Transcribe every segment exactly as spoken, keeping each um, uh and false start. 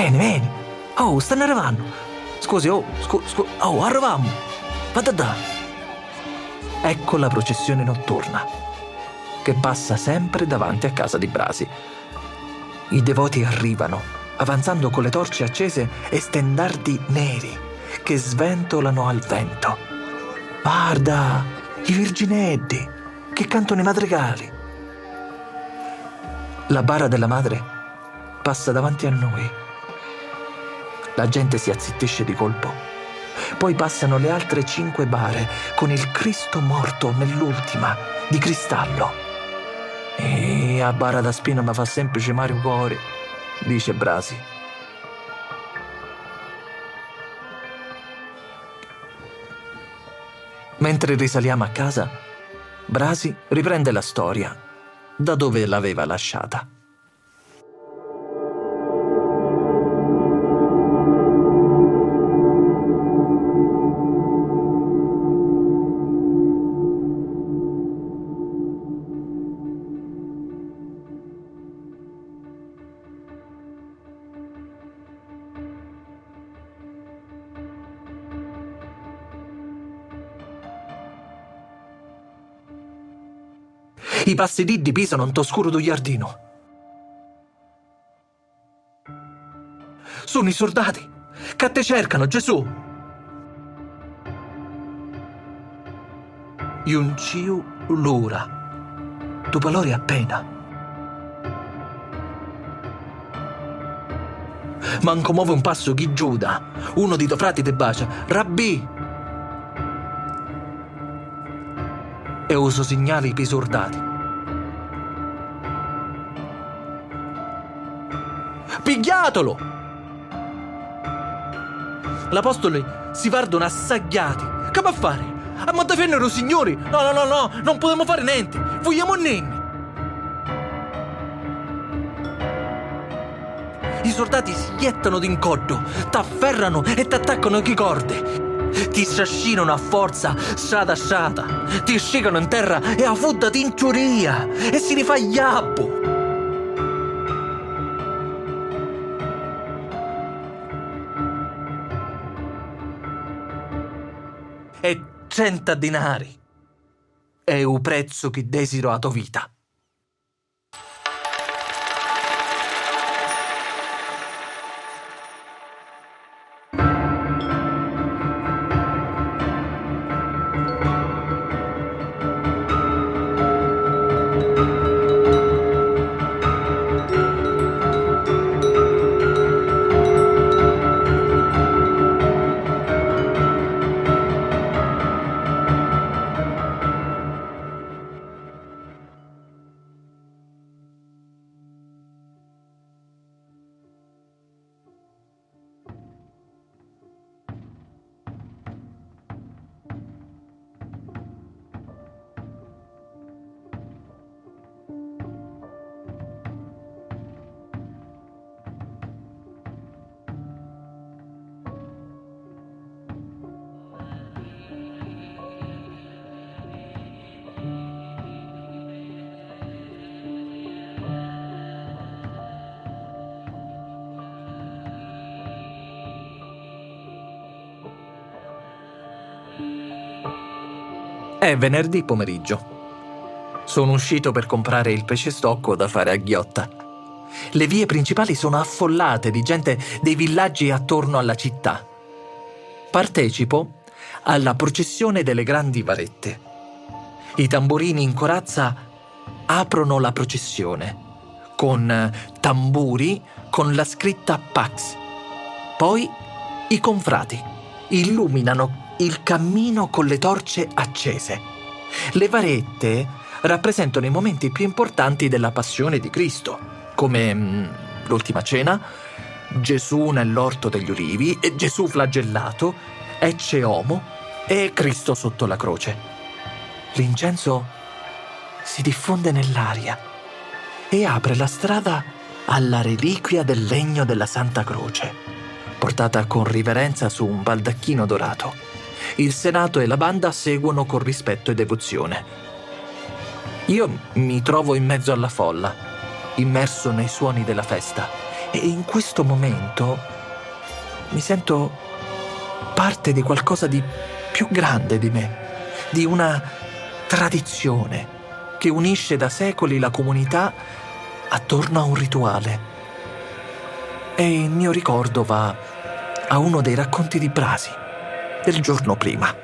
Veni, veni! Oh, stannu arrivannu! Scusi, oh, scu-, scu-, oh, arrivammu! Vadda ddà! Ecco la processione notturna, che passa sempre davanti a casa di Brasi. I devoti arrivano, avanzando con le torce accese e stendardi neri che sventolano al vento. Varda, i virgineddi che cantano i madrigali! La bara della madre passa davanti a noi. La gente si azzittisce di colpo. Poi passano le altre cinque bare con il Cristo morto nell'ultima, di cristallo. E a bara da spina mi fa sempre cemari u cori, dice Brasi. Mentre risaliamo a casa, Brasi riprende la storia da dove l'aveva lasciata. I passi d'iddi pisanu ntô scuru dû jardinu. Sunnu i surdati ca ti cercanu, Gesù! Juncìu l'ura dû palori appena. Mancu movi un passu chi Giuda, unu di to frati, ti bacia. Rabbì! È u so signali pi surdati. Pigghiatulu! L'apostoli si vardunu assagghiati. C'ammu a fari? Ammu a difenniri u Signuri? No, no, no, no, non pudemu fari nenti. Fujiamunninni! I surdati si jettanu di ncoddu, t'afferranu e t'attaccanu chi cordi. Ti strascinanu a forza strata strata, ti stricanu in terra e a fudda ti nciurìa e si ni fa jabbu. E trenta dinari è u prezzu chi desiru a to vita. È venerdì pomeriggio. Sono uscito per comprare il pesce stocco da fare a ghiotta. Le vie principali sono affollate di gente dei villaggi attorno alla città. Partecipo alla processione delle grandi varette. I tamburini in corazza aprono la processione con tamburi con la scritta Pax. Poi i confrati illuminano il cammino con le torce accese. Le varette rappresentano i momenti più importanti della passione di Cristo, come mm, l'ultima cena, Gesù nell'orto degli ulivi, Gesù flagellato, Ecce Homo e Cristo sotto la croce. L'incenso si diffonde nell'aria e apre la strada alla reliquia del legno della Santa Croce, portata con riverenza su un baldacchino dorato. Il Senato e la banda seguono con rispetto e devozione. Io mi trovo in mezzo alla folla, immerso nei suoni della festa, E in questo momento mi sento parte di qualcosa di più grande di me, di una tradizione che unisce da secoli la comunità attorno a un rituale. E il mio ricordo va a uno dei racconti di Brasi del giorno prima.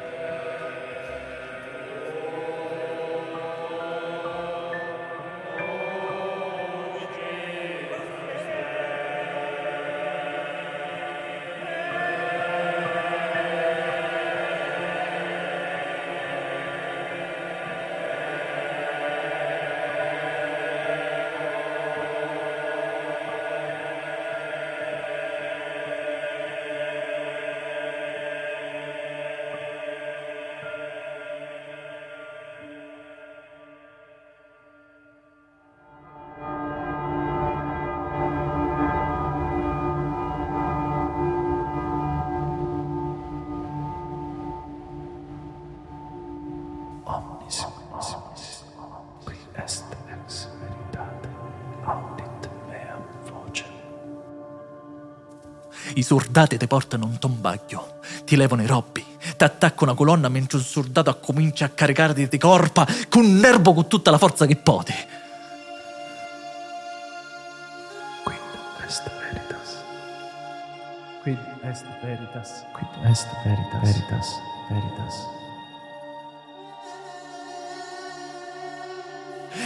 Omnis, omnis, qui est ex veritate, audit meam vocem. I surdati ti portanu nto mbagghiu, ti levanu i robbi, t'attacca una culonna mentri un surdatu accumincia a caricariti di corpa cu nervu cu tutta la forza chi poti. Quid est veritas? Quid est veritas? Quid est veritas? Veritas, veritas.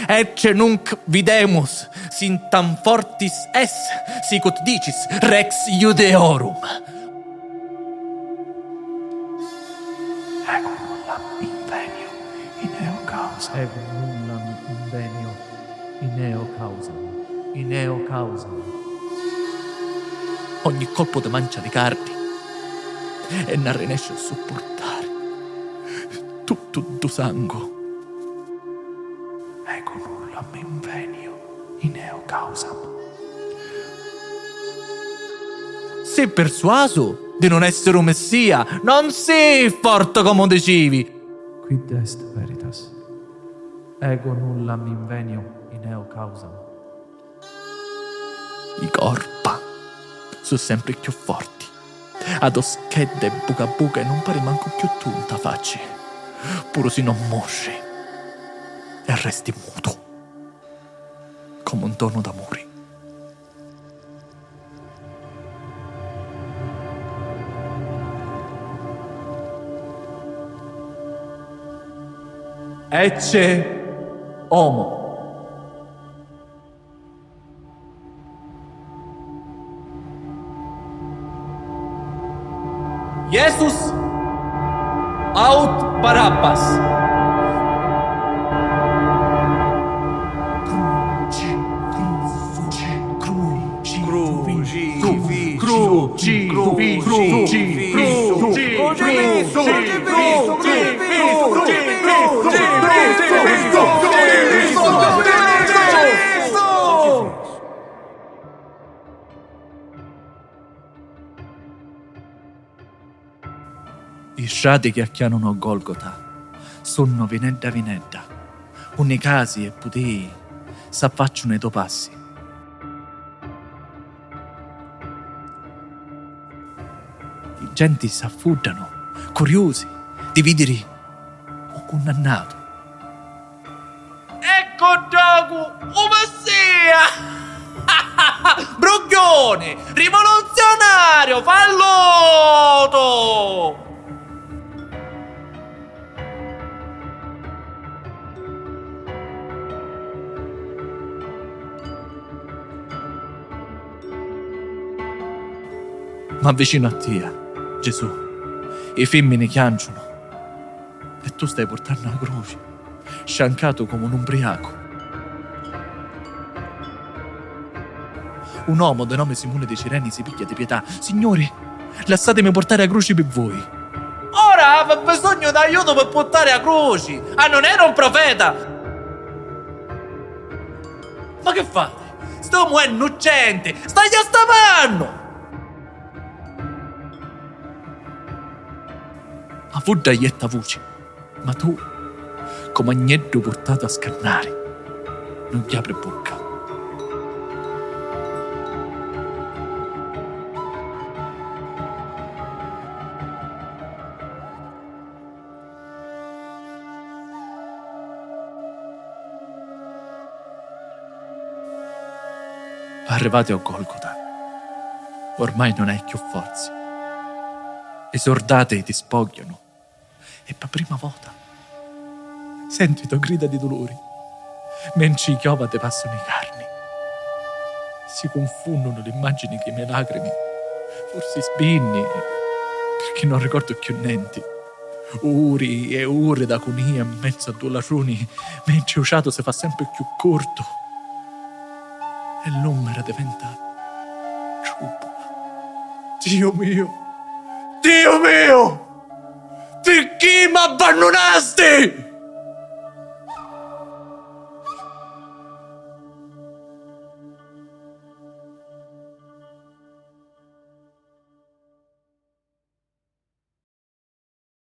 Ecce nunc videmus, si ntamm fortis es, sicut dicis, rex Iudeorum. Ego nullam invenio in eo causam. Ego nullam invenio in eo causam. In eo causam. Ogni colpu ti mancia li carni e non rinesci a suppurtari. Tuttu ddu sangu. Ego nullam invenio in eo causam. Si pirsuasu di non essiri u Messia, non si forti comu dicivi. Quid est veritas? Ego nullam invenio in eo causam. I corpa su sempri cchiù forti. Adoschedda e buca buca e non pari mancu cchiù tu nta facci, puru si non morri e resti mutu, comu un donu d'amuri. Ecce omo. Jesus aut Barabbas. Cruci, cruci, cruci, cruci, cruci, cruci, cruci, cruci, cruci. I strati chi acchianunu a Golgota sunnu vinedda vinedda, unni casi e putìi s'affacciunu ai to passi. I genti s'affuddanu, curiusi di vidiri u cunnannatu. Eccu ddocu u Messia! Brugghiuni! Rivoluzionariu! Fallutu! M'avvicinu a tia, Gesù. I fimmini chianciunu e tu stai purtannu a cruci, sciancatu comu un umbriacu. Un omu di nomi Simuni di Cireni si pigghia di pietà: Signuri, lassatimi purtari a cruci pi vui. Ora havi bisognu d'aiutu pi purtari a cruci, a non era un profeta? Ma chi fati? St'omu è nnuccenti, sta jastavannu! A fudda jetta vuci, ma tu, comu agneddu purtatu a scannari, nun japri bucca. Arrivati ô Golgota, ormai non hai cchiù forzi. I surdati ti spogghianu e pâ prima vota senti to grida di duluri, mentri i chiova ti passanu i carni. Si cunfunnunu l'immagini chi me lacrimi, forsi sbinni, pirchì non ricordu cchiù nenti. Uri e uri d'agunia 'n menzu a du latruni, mentri u ciatu si fa sempri cchiù curtu e l'umbra diventa trùbbula. Diu miu! Diu miu! Pirchì m'abbannunasti?